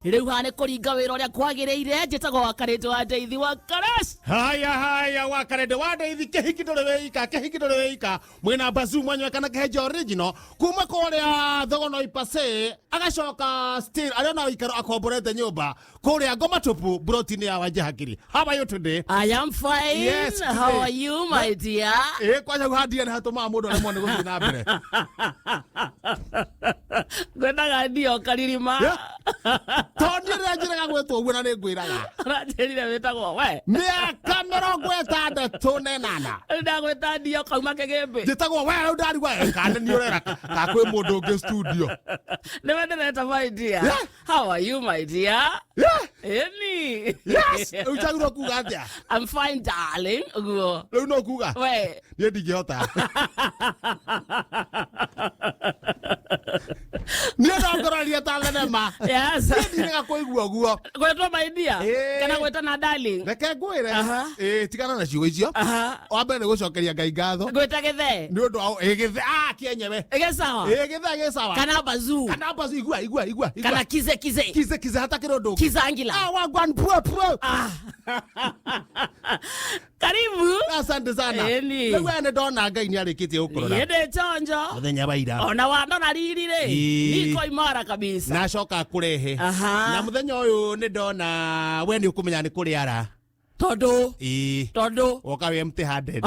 Rĩu haha nĩ kũringa wĩra ũrĩa kwagĩrĩire. Njĩtagwo wa Karĩndũ wa Ndeithi wa Karas. Haya haya, wa Karĩndũ wa Ndeithi, kĩhiki ndũrĩ wĩika, kĩhiki ndũrĩ wĩika. Mwĩna Bazuu mwenyewe kana kĩhenjo original kuma kũrĩa Thogonoi Pase, agacoka still arĩa na ũikaro akomborete nyũmba kũrĩa Ngoma Tupu broti-inĩ ya Wanja Hakiri. How are you today? I am fine. Yes, How today. are you, my dear? Ĩ kwanja kũhandia nĩ hatũmaga mũndũ aremwo nĩ gũthiĩ na mbere. Ngwendaga ndio karirima. Yeah. Tondũ niĩ rĩrĩa njĩraga gwĩtwo ũguo na nĩ ngwĩraga. Ũranjĩrire wĩtagwo we. Mĩaka 68. Rĩu ndagwĩta ndio kauma kĩgĩmbĩ. Njĩtagwo we rĩu ndarigwa kana nĩ ũrera ka kwĩ mũndũ ũngĩ studio. Nĩwe ndĩreta, my dear. Yeah. How are you, my dear? Yeah. Ĩni. Yes. Rĩu njagĩrĩirwo kuga atĩa? I'm fine, darling. Ũguo. Rĩu no kuga? We. Niĩ ndingĩhota. Niĩ no ngororia ta thenema. Yes. Niĩ ndirega kũigua ũguo. Gwĩtwo my dear. Ĩĩ. Kana gwĩtwo na darling. Reke ngwĩre. Aha. Ĩĩ tigana na ciugo icio. Aha. Wa mbere nĩ gũcokeria Ngai ngatho. Gwĩta gĩthee. Nĩ ũndũ wa ĩ gĩthe ah kĩenyewe. Ĩgĩ sawa. Ĩ gĩthe gĩ sawa. Kana bazuu. Kana bazu igua igua igua. igua. Kana kize kize. Kize kize hatakĩrĩ ũndũ ũngĩ. Kizangila. Ah wagwan pue pue. Ah. Karibu. Asante sana. Ĩni. Rĩu we nĩ ndona Ngai nĩ arĩkĩtie gũkũrora. Niĩ ndĩ chonjo. Mũthenya wa ira. Ona wandora riri rĩ. Ĩĩ. Niko imara kabisa. Na acoka akũrehe. Aha. Na mũthenya ũyũ nĩ ndona we nĩ ũkũmenya nĩ kũrĩ ara. Tondũ. Ĩĩ. Tondũ. Woka wĩ empty handed.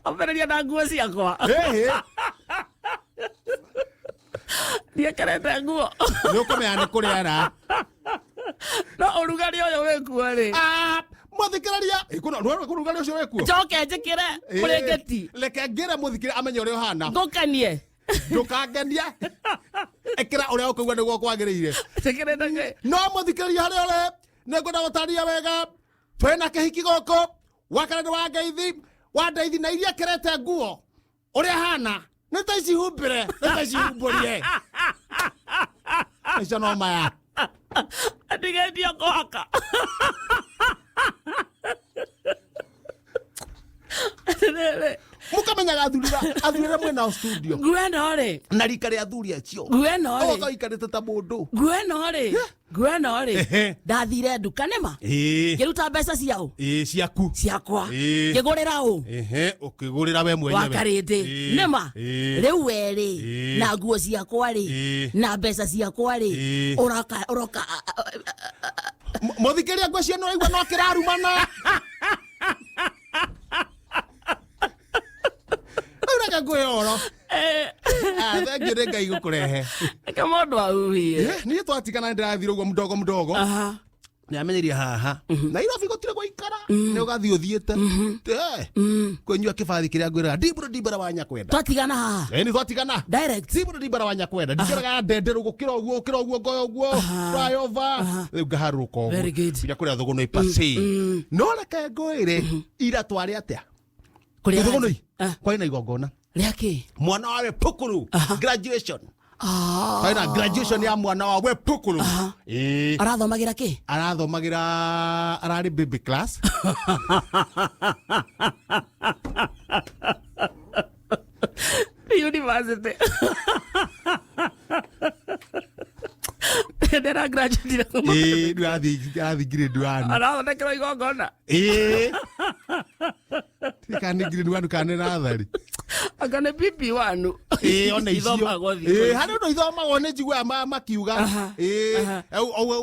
Ambĩrĩria na nguo ciakwa. Ĩhĩ. Ndiĩkĩrĩte nguo. Nĩ ũkũmenya nĩ kũrĩ ara. No ũrugarĩ ũyũ wĩkuo rĩ. Ah, mũthikĩrĩria. Ĩ, kũna rũrũ kũrugarĩ ũcio wĩkuo. Njoke njĩkĩre Ĩĩ. mũrĩngĩti. Reke ngĩre mũthikĩrĩria amenye ũrĩa ũhana. Ngũkenie. Ndũkangenie. Ĩkĩra ũrĩa ũkũigua nĩguo kwagĩrĩire. Njĩkĩrĩte kĩ? No mũthikĩrĩria harĩa ũrĩ nĩ ngwenda gũtarĩria wega twĩna kĩhiki gũkũ wakana nĩ wa ngeithi wa ndeithi na iria kĩrete nguo ũrĩa hana nĩ ta ici humbĩre nĩ ta ici humbũrie icio no maya. Ndigĩtie kũhaka. Atĩrĩrĩ. Mũkamenyaga athuri athuri arĩa mwĩnao studio. Nguo ĩno rĩ. Na rika rĩa athuri acio. Nguo ĩno rĩ. Ũgoka ũikarĩte ta mũndũ. Nguo ĩno rĩ. Nguo ĩno rĩ. Ehe. Ndathire nduka nĩma. Ĩĩ. Ngĩruta mbeca ciaũ. Ĩĩ ciaku. Ciakwa. Ĩĩ. Ngĩgũrĩra ũ. Ehe, ũkĩgũrĩra we mwenyewe. Wa Karĩndĩ. Ĩĩ. Nĩma. Ĩĩ. Rĩu we rĩ. Ĩĩ. Na nguo ciakwa rĩ. Ĩĩ. Na mbeca ciakwa rĩ. Ĩĩ. Ũroka ũroka. Mũthikĩrĩria ngwĩciria nĩ ũraigua no kĩrarumana. Rĩu reke ngwĩre ũhoro. Ah, thengiũ nĩ Ngai gũkũrehe. Reke mũndũ ahuhie. Eh, niĩ twatigana nĩ ndĩrathire ũguo mdogo mdogo. Aha. Nĩ amenyeria haha. Nairobi gũtirĩ gũikara. Nĩ ũgathiĩ ũthiĩte. Eh, kũnyua kĩbathi kĩrĩa ngwĩraga. Ndimbũrũ ndimbara wa nyakwenda. Twatigana haha. Eh, nĩ twatigana. Direct. Ndimbũrũ ndimbara wa nyakwenda. Ndingĩraga ndenderũ gũkĩra ũguo gũkĩra ũguo ngoya ũguo. Flyover. Rĩu ngaharũrũka ũguo. Very good. Nginya kũrĩa Thũgũnũi Pasi. No reke ngwĩre ira twarĩ atĩa? Kũrĩa Thũgũnũi. Ah. Kwarĩ na igongona. Rĩa kĩ? Mwana wa Wepukuru. Graduation. Ah. Kwarĩ na graduation ya mwana wa Wepukuru. Ĩĩ. Arathomagĩra kĩ? Arathomagĩra ararĩ baby class. University. Ndĩra graduate. Ĩĩ, rĩu arathiĩ grade one. Arathondekerwo igongona. Ĩĩ. Kana nĩ grade one kana nĩ nathari. Anga nĩ PP1. Ĩĩ, ona icio. Ithomagwo thikũ Ĩĩ, ici. harĩ ũndũ ithomagwo nĩ njiguaga makiuga. Aha, Ĩĩ, aha.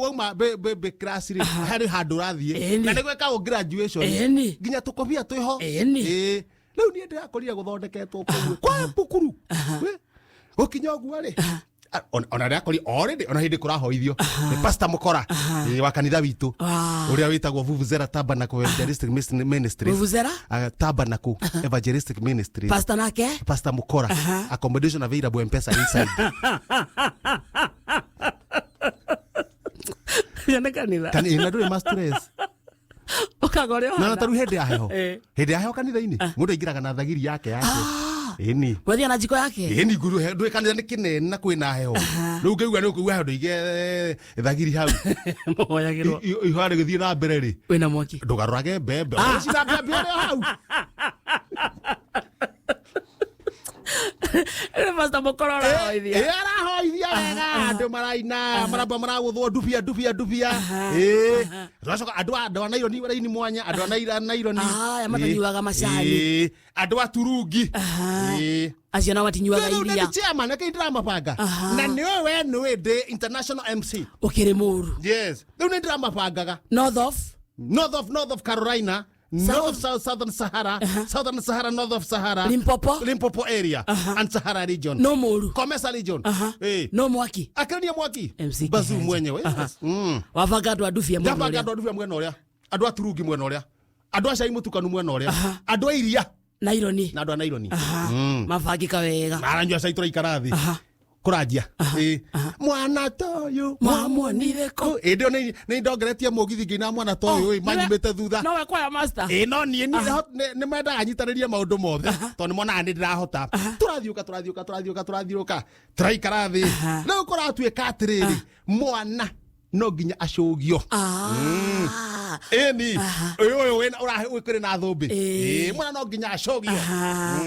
wauma baby class rĩ, harĩ handũ ũrathiĩ. Ĩni. Na nĩ gwĩkagwo graduation. Ĩni. Nginya tũkobia twĩho. Ĩni. Ĩĩ. Rĩu niĩ ndĩrakorire gũthondeketwo kũu. Kwa pukuru. Gũkinya ũguo rĩ, ona ndĩrakorire already ona hĩndĩ kũrahoithio nĩ Pastor Mũkora ĩĩ, wa kanitha witũ Ah. ũrĩa wĩtagwo Vuvuzela Tabernacle Evangelistic Ministries. Vuvuzela? Ah, Tabernacle Evangelistic Ministries. Pastor nake? Pastor Mukora. Accommodation available, M-Pesa inside. Nĩ kanitha. Kan ina ndũrĩ ma stress. Ũkaga ũrĩa Na na ũhana. taru hĩndĩ ya heho. Eh. Hĩndĩ ya heho kanitha-inĩ mũndũ aingĩraga na thagiri yake yake. Ĩni. Gwethia na njiko yake. Ĩni nguru ndũĩ kanitha nĩ kĩnene na kwĩna heho. Rĩu ngĩigua nĩ ũkũigua heho ndũige thagiri hau. Mũhoyagĩrwo. Ihoya rĩgĩthiĩ na mbere rĩ. Wĩna mwaki. Ndũgarũrage mbembe. Ũcina mbembe ũrĩa hau. Nĩ Pastor Mũkora ũrahoithia. Ĩ, arahoithia wega andũ maraina maramba maragũthwo ndubia ndubia ndubia. Ĩ, tũgacoka andũ a Naironi raini mwanya, andũ a Naironi. Aya matanyuaga macani. Ĩ, andũ a Turungi. Ĩ. Acio nao matinyuaga Rĩu nĩ iria. chairman reke ndĩramabanga na nĩwe we nĩwe ndĩ international MC. Ũkĩrĩ mũru. Yes, rĩu nĩ ndĩramabangaga. North of North of Carolina, north of South, Southern Sahara, Southern Sahara, north of Sahara, Limpopo. Limpopo area and Sahara region. No mũru. Comesa region. Eh. No mwaki. Akĩrania mwaki. MC Bazu Kĩhenja. mwenyewe. Yes. Wabanga andũ a ndubia mwena Ndabanga ũrĩa. andũ a ndubia mwena ũrĩa, andũ a Turungi mwena ũrĩa, andũ a cai mũtukanu mwena ũrĩa, andũ a iria Naironi. na andũ a Naironi. Mabangĩka wega. Maranyua cai tũraikara thĩ. Kũranjia. Ĩ. Mwana toyũ Mwamuonire kũ? Ĩndĩ ĩyo nĩ ndongeretie mũgithi ngĩina mwana toyũ ĩ manyumĩte thutha. Nowe kwaya master. Ĩ no niĩ nĩ mendaga nyitanĩrie maũndũ mothe tondũ nĩ monaga nĩ ndĩrahota. Tũrathiũka tũrathiũka tũrathiũka tũrathiũka tũraikara thĩ. Rĩu kũratuĩka atĩrĩrĩ, mwana no nginya acũgio. Ah. Ĩni ũyũ wĩna ũkĩrĩ na thũmbĩ. Ĩ. Ĩ, mwana no nginya acũgio. Aha.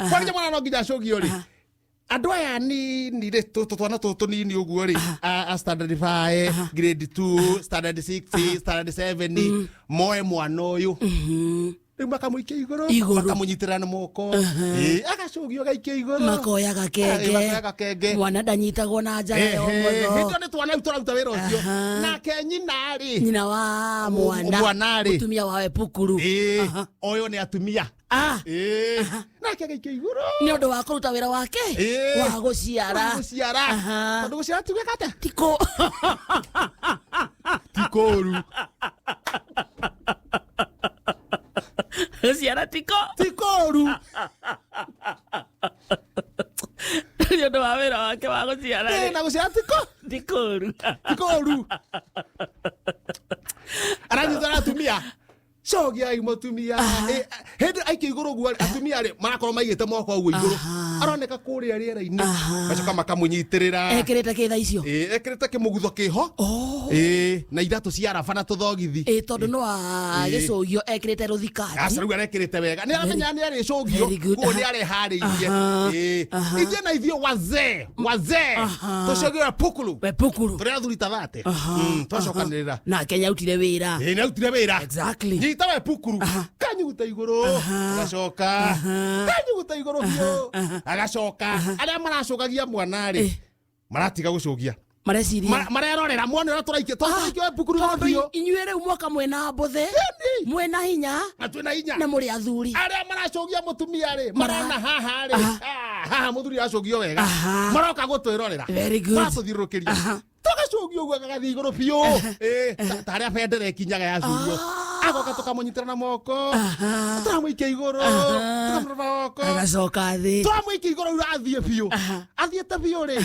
Kwa nginya mwana no nginya acũgio rĩ, andũ aya nini rĩ, tũtũ twana tũtũ tũnini ũguo rĩ, a standard 5, grade 2, standard 6, standard 7, moe mwana ũyũ rĩu makamũikia igũrũ. Igũrũ. Makamũnyitĩrĩra na moko. Ĩ, agacũgio gaikia igũrũ. Makoya gakenge. Makoya gakenge. Mwana ndanyitagwo na njara ya Ehe, hĩndĩ ũmotho. ĩyo nĩ twana rĩu tũraruta wĩra ũcio. Nake nyina rĩ, Nyina wa mwana. Mwana rĩ. Mũtumia wa wepukuru. Ĩ, ũyũ nĩ atumia. Ah. Ĩ, nake agaikia igũrũ. Nĩ ũndũ wa kũruta wĩra wake Ĩ. wa gũciara. Wa gũciara. Aha. Tondũ gũciara ti gwĩka atĩa? Tikũ. Ti kũũru. Gũciara tiko. Ti kũũru. Nĩ ũndũ wa wĩra wake wa gũciara Ĩ, rĩ. na gũciara tiko Ti kũũru. ti kũũru. Aranyitwo na atumia, cogiai mũtumia. Ĩ, hĩndĩ aikia igũrũ ũguo rĩ, atumia rĩ marakorwo maigĩte moko ũguo igũrũ, aroneka kũrĩa rĩera-inĩ, gacoka makamũnyitĩrĩra. Ekĩrĩte kĩ thaa icio? Ĩ, ekĩrĩte kĩmũgutho kĩho. Ĩ, na iratũ cia raba na tũthogithi. Ĩ, tondũ no agĩcũgio ekĩrĩte rũthikati. Aca, rĩu arekĩrĩte wega, nĩ aramenya nĩ arĩcũgio. Very good. Koguo nĩ areharĩirie. Ĩ, ithuĩ na ithuĩ wazee wazee tũcũgio pukulu. Wepukuru. Tũrĩ athuri ta thate. Twacokanĩrĩra. Nake nĩarutire wĩra. Ĩ, nĩ arutire wĩra. Exactly. Nyita we pukuru, kanyuguta igũrũ, agacoka kanyuguta igũrũ biũ, agacoka. Arĩa maracũgagia mwana rĩ maratiga gũcũgia. Mareciria Marerorera mwana ũrĩa tũraikia, tũraikia we pukuru tondũ biũ. Inyuĩ rĩu mwoka mwĩna mbũthĩ, mwĩna hinya, na twĩna hinya, na mũrĩ athuri. Arĩa maracũgia mũtumia rĩ marona haha rĩ, haha mũthuri aracũgio wega, maroka gũtwĩrorera. Very good. Maratũthiũrũrũkĩria. Tũgacũgio ũguo gagathiĩ igũrũ biũ. Ĩ, ta harĩa bendera ĩkinyaga yacũgio. Agoka tũkamũnyitĩra na moko, tũramũikia igũrũ, tũkamũrora moko. Agacoka thĩ. Twamũikia igũrũ rĩu athiĩ biũ, athiĩte biũ rĩ,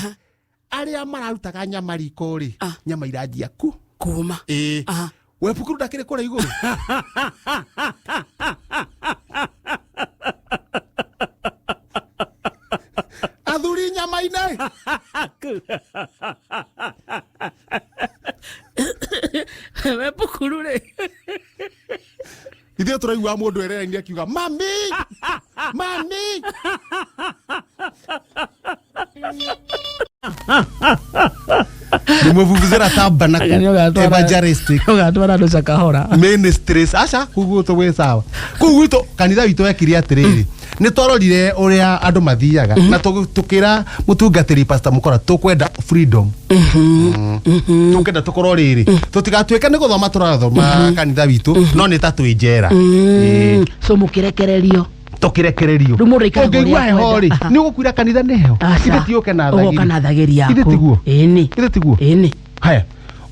arĩa mararutaga nyama riko rĩ, nyama iranjia ku kuma. Ĩ, wepukuru ndakĩrĩ kũrĩa igũrũ. Athuri nyama-inĩ. Wepukuru rĩ. Ithuĩ tũraigua mũndũ erera-inĩ akiuga mami, mami. Nĩ mũvuvuzera tabana evangelistic Ũgatwara andũ cakahora. Ministries. Aca, kũu gwitũ gwĩ sawa. Kũu gwitũ kanitha witũ wekire atĩrĩrĩ, nĩ twarorire ũrĩa andũ mathiaga na tũkĩra mũtungatĩri Pastor Mũkora tũkwenda freedom. Tũkenda tũkorwo rĩrĩ, tũtigatuĩke nĩ gũthoma tũrathoma kanitha witũ no nĩ ta twĩ njera. Ĩĩ. So mũkĩrekererio. Tũkĩrekererio. Rĩu mũndũ aikaraga Ũngĩigua ũrĩa heho rĩ, akwenda. nĩ ũgũkuira kanitha nĩ heho. Aca. Ithe ti ũke na Ũgoka na thagĩri yaku. Ithe tiguo? Ĩni. Ithe tiguo? Ĩni. Haya,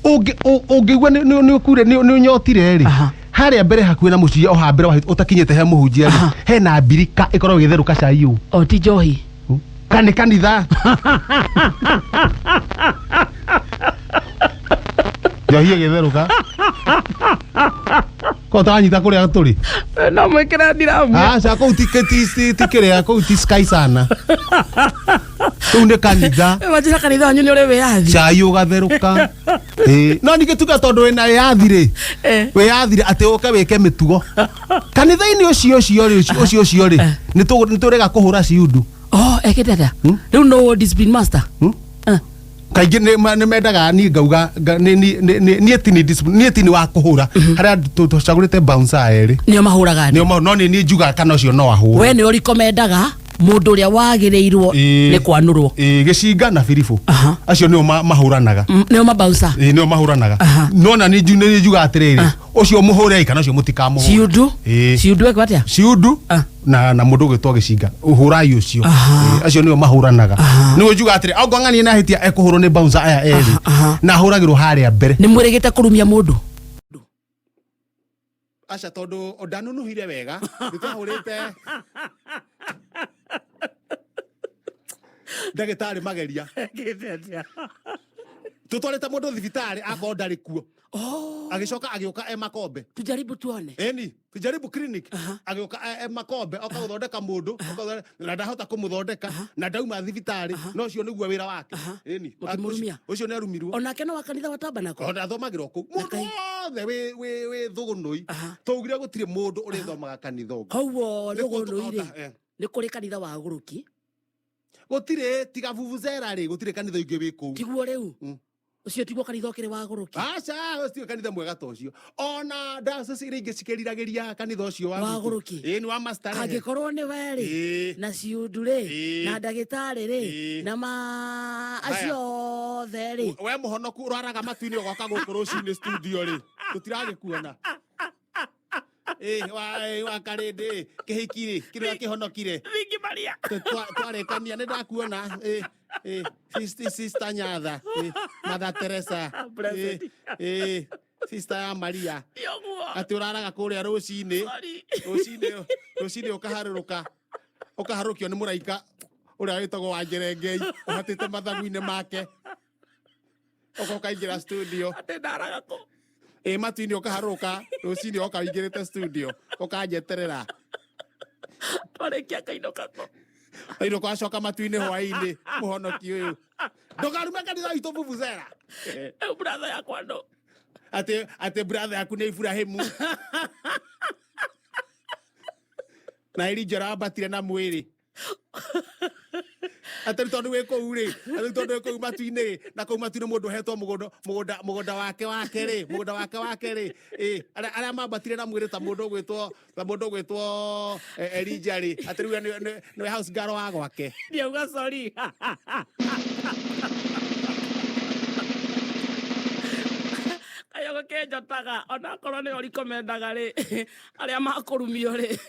ũngĩigua nĩ ũkuire, nĩ ũnyotire rĩ, harĩa mbere hakuhĩ na mũciĩ o haha mbere ũtakinyĩte he mũhunjia rĩ, hena mbirika ĩkoragwo ĩgĩtherũka cai ũũ. O ti njohi? Kana nĩ kanitha njohi ĩgĩtherũka ko ũtaranyita kũrĩa tũrĩ. No mwĩkĩra ndiramu. Aca, kũu ti kĩrĩa, kũu ti sky sana, kũu nĩ kanitha. Wanjĩra kanitha wanyu nĩ ũrĩ wĩyathi. Cai ũgatherũka. Ĩĩ. No ningĩ tuga tondũ wĩna wĩyathi rĩ, wĩyathi rĩ, atĩ ũke wĩke mĩtugo kanitha-inĩ ũcio ũcio rĩ, ũcio ũcio rĩ, nĩ tũrega kũhũra ciundu. Oh, ekĩte atĩa rĩu no discipline master? Eh. Kaingĩ nĩ mendaga niĩ ngauga niĩ ti niĩ ti nĩ wa kũhũra harĩa tũcagũrĩte bouncer erĩ. Nĩo mahũraga andũ? Nĩo no nĩ niĩ njugaga kana ũcio no ahũre. We nĩ ũrikomendaga mũndũ ũrĩa wagĩrĩirwo nĩ kwanũrwo? Ĩĩ, gĩcinga na biribũ. Acio nĩo mahũranaga. Nĩo mabouncer? Ĩĩ, nĩo mahũranaga. No na nĩ njugaga atĩrĩrĩ, ũcio mũhũrei kana ũcio mũtikamũhũre. Ciundu? Ĩĩ. Ciundu ekwo atĩa? Ciundu na mũndũ ũgwĩtwo gĩcinga, ũhũrai ũcio. Ĩĩ, acio nĩo mahũranaga. Nĩguo njugaga atĩrĩ, okorwo ng'ania nĩ ahĩtia, ekũhũrwo nĩ bouncer aya erĩ na ahũragĩrwo harĩa mbere. Nĩ mwĩrĩgĩte kũrumia mũndũ? Aca, tondũ ndanunuhire wega, nĩ twahũrĩte ndagĩtarĩ mageria tũtwarĩte mũndũ thibitarĩ akorwo ndarĩ kuo. Oh. Agĩcoka agĩũka e makombe. Tujaribu tuone. Eni tujaribu clinic, agĩũka e makombe, oka gũthondeka mũndũ na ndahota kũmũthondeka na ndauma thibitarĩ, no ũcio nĩguo wĩra wake eni. Mũkĩmũrumia? Ũcio nĩ arumirwo. Onake no wa kanitha wa Tabanako? Ona athomagĩrwo kũu. Mũndũ wothe wĩ thũgũnũi, twaugire gũtirĩ mũndũ ũrĩthomaga kanitha ũngĩ. Koguo Nĩkuo thũgũnũi rĩ, tũkahota, eh. Nĩ kũrĩ kanitha wa agũrũki? Gũtirĩ, tiga vuvuzela rĩ, gũtirĩ kanitha ingĩ wĩ kũu. Tiguo rĩu ũcio tiguo kanitha ũkĩrĩ wa agũrũki? Aca, ũcio kanitha mwega ta ũcio, ona diocese iria ingĩ cikĩriragĩria kanitha ũcio wa Wa gwitũ. agũrũki? Ĩĩ, nĩ wa mastarehe. Angĩkorwo nĩ we rĩ, na ciundu rĩ, na ndagĩtarĩ rĩ, na ma acio othe rĩ. We mũhonoku ũraraga matu-inĩ ũgoka gũkũ rũcinĩ studio rĩ, tũtiragĩkuona. Ĩ, wa karĩndĩ kĩhiki rĩ, kĩrĩa kĩhonokire. Thingi Maria. Twarĩkania nĩ ndakuona. Ĩ, ĩ, sister Nyatha, ĩ, Mother Teresa, ĩ, Blessed. ĩ, sister ya Maria. Ũguo. Atĩ ũraraga kũrĩa rũcinĩ. Sorry. Rũcinĩ ũkaharũrũka, ũkaharũrũkio nĩ mũraika ũrĩa wĩtagwo wa Njerengei ũhatĩte mathagu-inĩ make, ũka ũkaingĩra studio. Atĩ ndaraga kũ? Ĩ, matu-inĩ ũkaharũrũka rũcinĩ, ũka ũingĩrĩte studio ũkanjeterera. Twarĩkia kainũka kũ? Ainũka wacoka matu-inĩ hwaĩ-inĩ. Mũhonoki ũyũ, ndũkarume kanitha witũ vuvuzela. Rĩu brother yakwa no Atĩ brother yaku nĩ Ibrahimu na Elijah ũrambatire na mwĩrĩ, atĩ rĩu tondũ wĩ kũu rĩ, atĩ rĩu tondũ wĩ kũu matu-inĩ rĩ, na kũu matu-inĩ mũndũ ũhetwo mũgũnda wake rĩ, mũgũnda wake rĩ, ĩ, arĩa mambatire na mwĩrĩ ta mũndũ ũgwĩtwo Elijah rĩ, atĩ rĩu we nĩwe house girl wa gwake. Ndiauga sorry. Kayogo kenjotaga onakorwo nĩ ũrikomendaga rĩ, arĩa makũrumio rĩ.